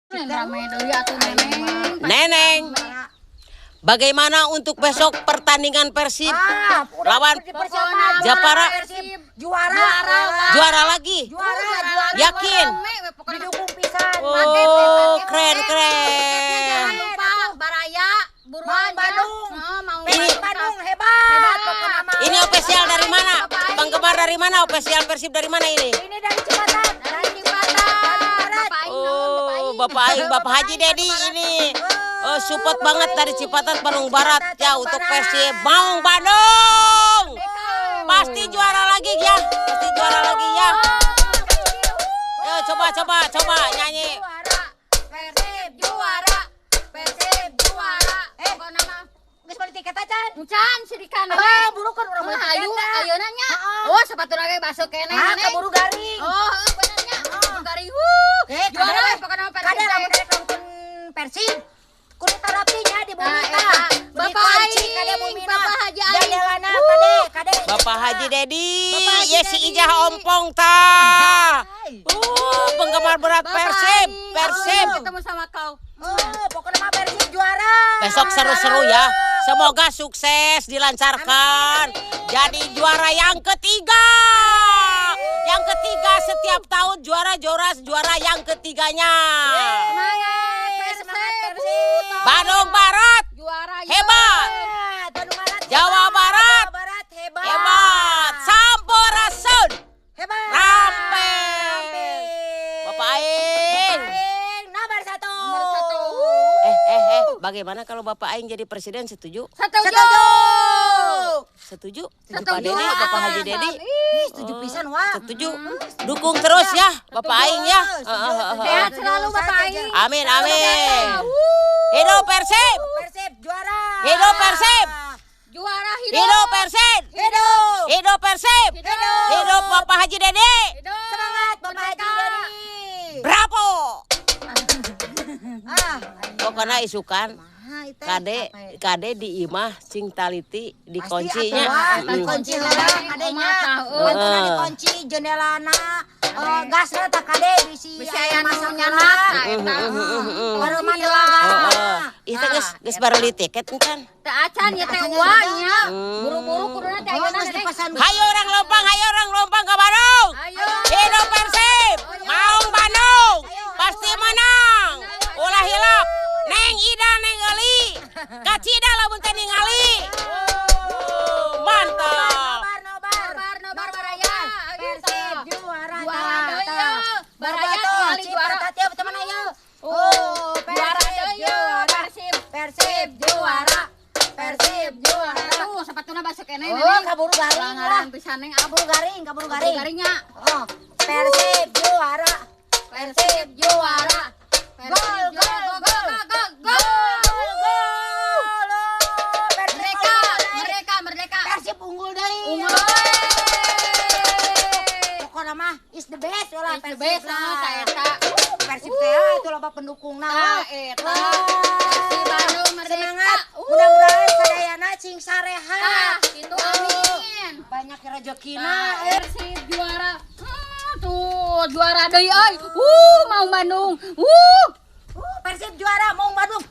Rame deui atuh, Neneng. Neneng, bagaimana untuk besok pertandingan Persib Ah, udah lawan dipersiapkan. Japara? Persib juara. Juara. Juara lagi? Juara, juara. Yakin? Rame we pokoknya. Didukung pisan. Oh, keren Jangan keren. lupa baraya buruan Maung ya. Bandung. Oh, Maung Ini- Persib Bandung hebat. Hebat. Pokoknya mah. Ini official dari mana? Penggemar dari mana? Official Persib dari mana ini? Ini dari Cipatat. Dari Cipatat. Bapak Aing naon, Bapak Oh, Aing. Bapak Aing, Bapak Haji Dedi ini. Oh, support banget dari Cipatat, Bandung Barat ya untuk Persib Maung Bandung. Pasti juara lagi ya. Pasti juara lagi ya. Yo, coba coba coba nyanyi. Juara. Persib juara. Persib juara. Eh. Pokokna mah Geus beli tiket acan. encan sirikan. Ah, buru kan urang beli Hayu tiket. ayeuna nya. Heeh. Oh, sepatu ge basuh keneh. Ah, Neneng. keburu garing. Oh, heuh, bener nya. Keburu garing. Wuh. Eh, Juara kade we pokokna mah Persib. Kade teh. lamun rek nonton Persib. Kudu tarapinya di bumi Nah, tah. eta. Beli Bapak kunci Aing, kade bumina. Bapak Haji Aing. Jandelana kade, kade. Bapak Haji Dedi, Bapak Haji ye si Dedi. Ijah Ompong ta. Hai. Penggemar berat Bapak Persib, Aing, Persib. aku ketemu sama kau. Oh, pokoknya mah Persib juara. Besok seru-seru ya. Semoga sukses dilancarkan. Jadi juara yang ketiga. Yang ketiga setiap tahun juara juara juara yang ketiganya. Semangat Persib. Semangat Persib. Bandung Barat Juara ya. hebat. Hebat. Bandung Barat Jawa hebat. Barat. Jawa Barat hebat. Hebat. Sampurasun. Hebat. Rampes. Rampes. Bapak Aing. Bapak Aing nomor 1. Nomor 1. Eh, bagaimana kalau Bapak Aing jadi presiden, setuju? Setuju. Setuju. Setuju? Setuju Setuju. Pak Dedi, Bapak Haji Dedi. Ih, setuju pisan wah. Setuju. Dukung terus ya, Bapak Aing ya. Setuju, Heeh, heeh, heeh. Sehat selalu Bapak Aing. Amin, amin. Hidup Persib. Persib juara. Hidup Persib. Juara hidup. Hidup Persib. Hidup. Hidup Persib. Hidup. Hidup Bapak Haji Dedi. Hidup. Semangat Bapak Haji Merdeka. Dedi. Bravo. Ah, Pokoknya isukan nah, itu kade apa? kade di imah sing taliti Pasti dikuncinya. atuh, wah, dikunci heula kadenya. Pantuna dikunci jendelana, gasna tah kade bisi Bisi aya aya nu masak nyanak heula. tah eta. Baru mah heula. Heeh. Ih teh geus geus bareuli tiket kan. Teu acan ya teh Acan wa ya, nya. Buru-buru kuduna teh Oh, ayeuna geus Neneng. dipesan. Hayo orang Lompang, hayo orang Lompang ke Bandung. Ayo. Hidup Persib, Maung Bandung, pasti menang. Ulah hilap, Neng Ida Neng Eli, kacida lamun teh ningali. Oh, mantap. Nobar, nobar. Nobar, nobar baraya. Ayo, Persib tah. juara. Juara tah, deui, tah. ya. Baraya Bobotoh, tingali juara. Cipatat ya, teman ayo. Oh, Oh, juara Persib deui ya. juara. Persib. Persib juara. Persib juara. Tuh, sepatuna basuh keneh Oh, Neneng. kaburu garing lah. Langaran pisan Neng. Kaburu garing, kaburu Kaburu garing. garingnya. Oh, Persib juara. Persib juara. Persib Gol, juara. gol, Gol, gol, gol, gol. Gol, gol. Oh, Persib Merdeka, unggul deui. merdeka, merdeka. Persib unggul deui. Unggul. Pokoknya mah is the best lah Is the Persib best lah. lah, ta eta. Persib teh ah, itu loba pendukungna. Tah, eta. Persib Bandung merdeka. Semangat. Mudah-mudahan sadayana cing sarehat. Tah, itu amin. Banyak rezekina. Nah, Persib juara. Tuh, juara deui euy. Maung Bandung. Persib juara Maung Bandung.